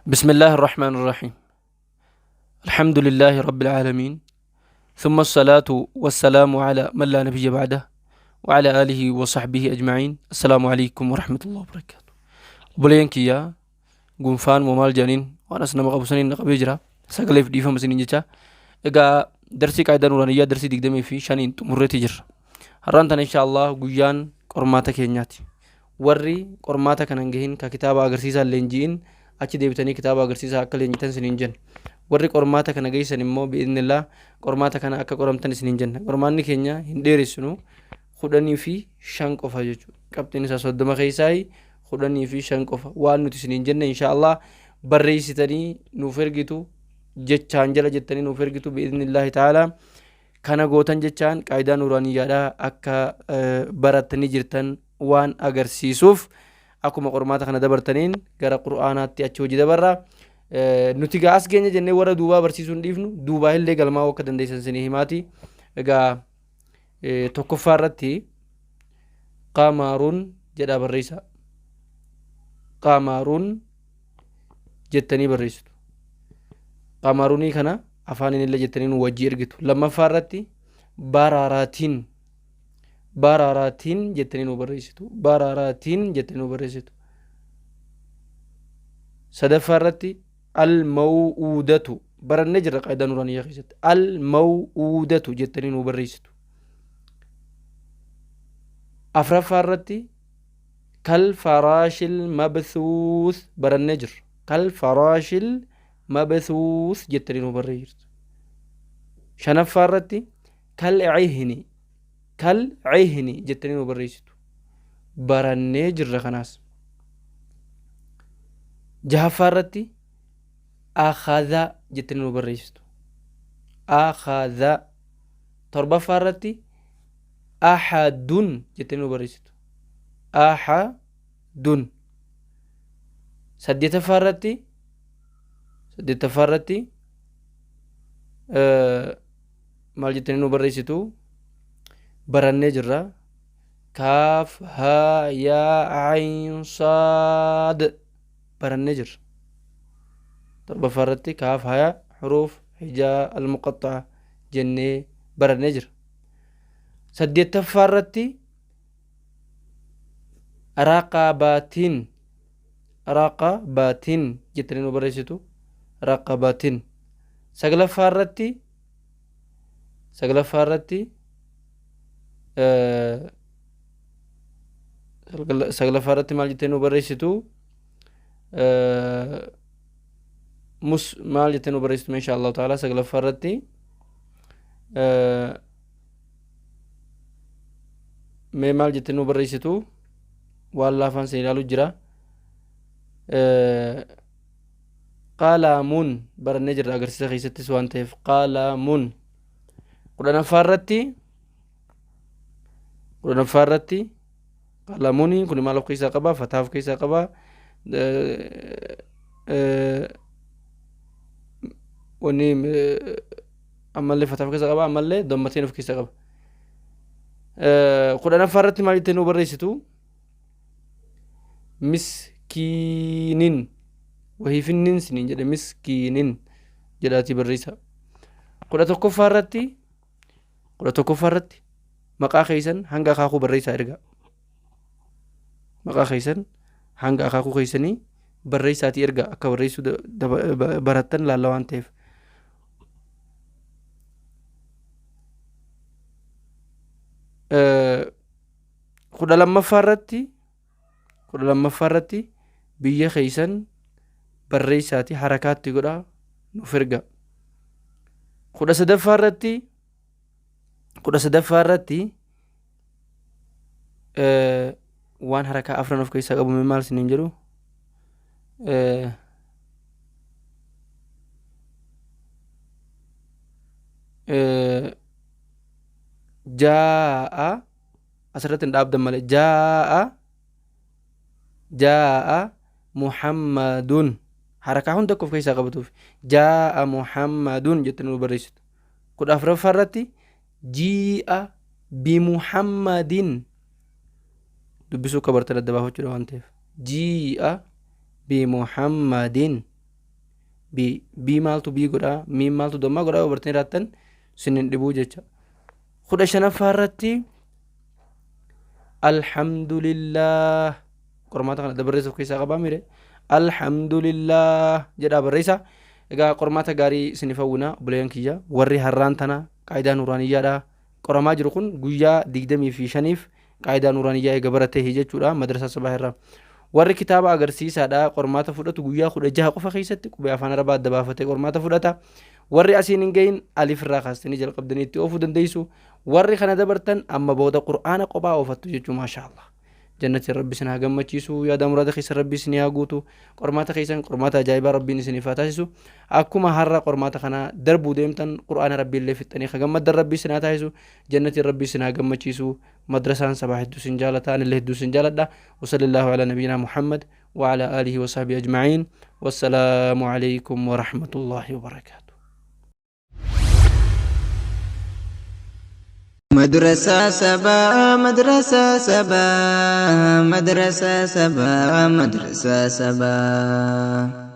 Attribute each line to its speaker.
Speaker 1: بسم الله الرحمن الرحيم الحمد لله رب العالمين ثم الصلاة والسلام على من لا نبي بعده وعلى آله وصحبه أجمعين السلام عليكم ورحمة الله وبركاته Obboleeyyan kiyya gunfaan moo maal jedhaniin waan as nama qabu saniin na qabee jira sagaleef dhiifama isiniin jecha egaa darsii qaayidaa nuuraaniyyaa darsii 25n xumurreeti jirra har'aan tana insha Allah guyyaan qormaata keenyaati Warri qormaata kana hin gahin ka kitaaba agarsiisaa hin leenji'in achi deebitanii kitaaba agarsiisaa akka leenjitan isiniin jenna. Warri qormaata kana geessan immoo bi'idhnillah qormaata kana akka qoramtan isiniin jenna. Qormaanni keenya hin dheeressinu 15 qofa jechuudha. Qabxiin isaa 30 keessaa 15 qofa. Waan nuti isiniin jenne insha Allah barreessitanii nuuf ergitu jechaan jala jettanii nuuf ergitu bi'idhnillahi ta'ala. Kana gootan jechaan qaayidaa nuuraaniyyaadhaa akka barattanii jirtan waan agarsiisuuf akkuma qormaata kana dabartaniin gara qur'aanaatti achi hojii dabarra. Nuti gaa as geenya jennee warra duubaa barsiisuu hin dhiifnu duubaa illee galmaa'uu akka dandeessan isinii himaati. Egaa tokkoffaa irratti qamaruun jedhaa barreessaa. Qamaruun jettanii barreessitu. Qamarunii kana afaaniin illee jettanii nu wajjii ergitu. Lammaffaa irratti bararaatiin bararaatiin jettanii nu barreessitu. Bararaatiin jettanii nu barreessitu. Sadaffaa irratti al-maw'uudatu barannee jirra qaayidaa nuraaniyyaa keessatti. Al-maw'uudatu jettanii nu barreessitu. Afraffaa irratti kal faraashil mabthuus barannee jirra. Kal faraashil mabthuus jettanii nu barreessitu. Shanaffaa irratti kal cihni kal cihni jettanii nu barreessitu. Barannee jirra kanaas. Jahaffaa irratti akhadha jettanii nu barreessitu. Akhadha. Torbaffaa irratti ahadun jettanii nu barreessitu. Ahadun. Saddeetaffaa irratti saddeettaffaa irratti maal jettanii nu barreessitu barannee jirra. Kaaf haa yaa ayn saad barannee jirra. Torbaffaa irratti kaaf haa huruuf hijaa almuqaxxa'a jennee barannee jirra. Saddeettaffaa irratti raqabatin raqabatin jettanii nu barreessitu raqabatin. Saglaffaa irratti saglaffaa irratti saglaffaa irratti maal jettanii nu barreessitu mus maal jettanii nu barreessitu insha allahu ta'ala saglaffaa irratti mee maal jettanii nu barreessitu waan laafaan sin ilaalu jira Qalamun barannee jirra agarsiisa keessattis waan ta'eef qalamun. 10ffaa irratti 10ffaa irratti qalamuniin kun maal of keessaa qaba? Fataa of keessaa qaba. Wanni ammallee fataa of keessaa qaba ammallee dammateen of keessaa qaba. 10ffaa irratti maal jettee nu barreessitu? Miskiinin wahiifinnin siniin jedhe miskiinin jedhaatii barreessaa. 11ffaa irratti 11ffaa irratti maqaa keessan hanga akaakuu barreessaa ergaa. Maqaa keessan hanga akaakuu keessanii barreessaatii ergaa akka barreessuu barattan laalla waan ta'eef. 12ffaa irratti 12ffaa irratti biyya keessan barreessaati harakaatti godhaa nuuf ergaa. 13ffaa irratti 13ffaa irratti waan harakaa afran of keessaa qabu maal isiniin jedhu jaa'a asirratti hin dhaabdan malee jaa'a jaa'a muhammadun harakaa hunda akka of keessaa qabatuuf jaa'a muhammadun jettanii nu barreessitu. 14ffaa irratti jii'a bimuhammadin dubbisuu akka bartan adda baafachuudha waan ta'eef jii'a bimuhammadin. B B maaltu B godha, miim maaltu dammaa godha yoo bartanii raattan sin hin dhibuu jecha. 15ffaa irratti alhamdulillah, qormaata kana dabarreessa of keessaa qabaa mire, alhamdulillah jedhaa barreessa. Egaa qormaata gaarii isiniif hawwina, obboleeyyan kiyya. Warri har'aan tana qaayidaa nuuraaniyyaadha qoramaa jiru kun guyyaa 25f qaayidaa nuuraaniyyaa eega baratee jechuudha madrasaa Sabaa irraa. Warri kitaaba agarsiisaadha qormaata fudhatu guyyaa 16 qofa keessatti qubee afaan arabaa adda baafatee qormaata fudhata. Warri asiin hin gahin alif irraa kaastanii jalqabdanii itti oofuu dandeessu. Warri kana dabartan amma booda qur'aana qophaa oofattu jechuu, maasha Allah. Jannatiin Rabbi isin haa gammachiisu, yaada muraada keessan Rabbi isin haa guutu, qormaata keessan qormaata ajaa'ibaa Rabbiin isiniif haa taasisu. Akkuma har'a qormaata kana darbuu deemtan qur'aana Rabbi illee fixxanii ka gammaddan Rabbi isin haa taasisu, jannatiin Rabbi isin haa gammachiisu. Madrasaan Sabaa hedduu isin jaalata, anillee hedduu isin jaaladha. Wasallallaahu alaa nabiyinaa Muhammad wa alaa aalihi wa sahbihi ajma'iin. Wassalaamu alaikum wa rahmatullaahi wa barakaatuh.
Speaker 2: Madrasaa Sabaa, Madrasaa Sabaa, Madrasaa Sabaa, Madrasaa Sabaa.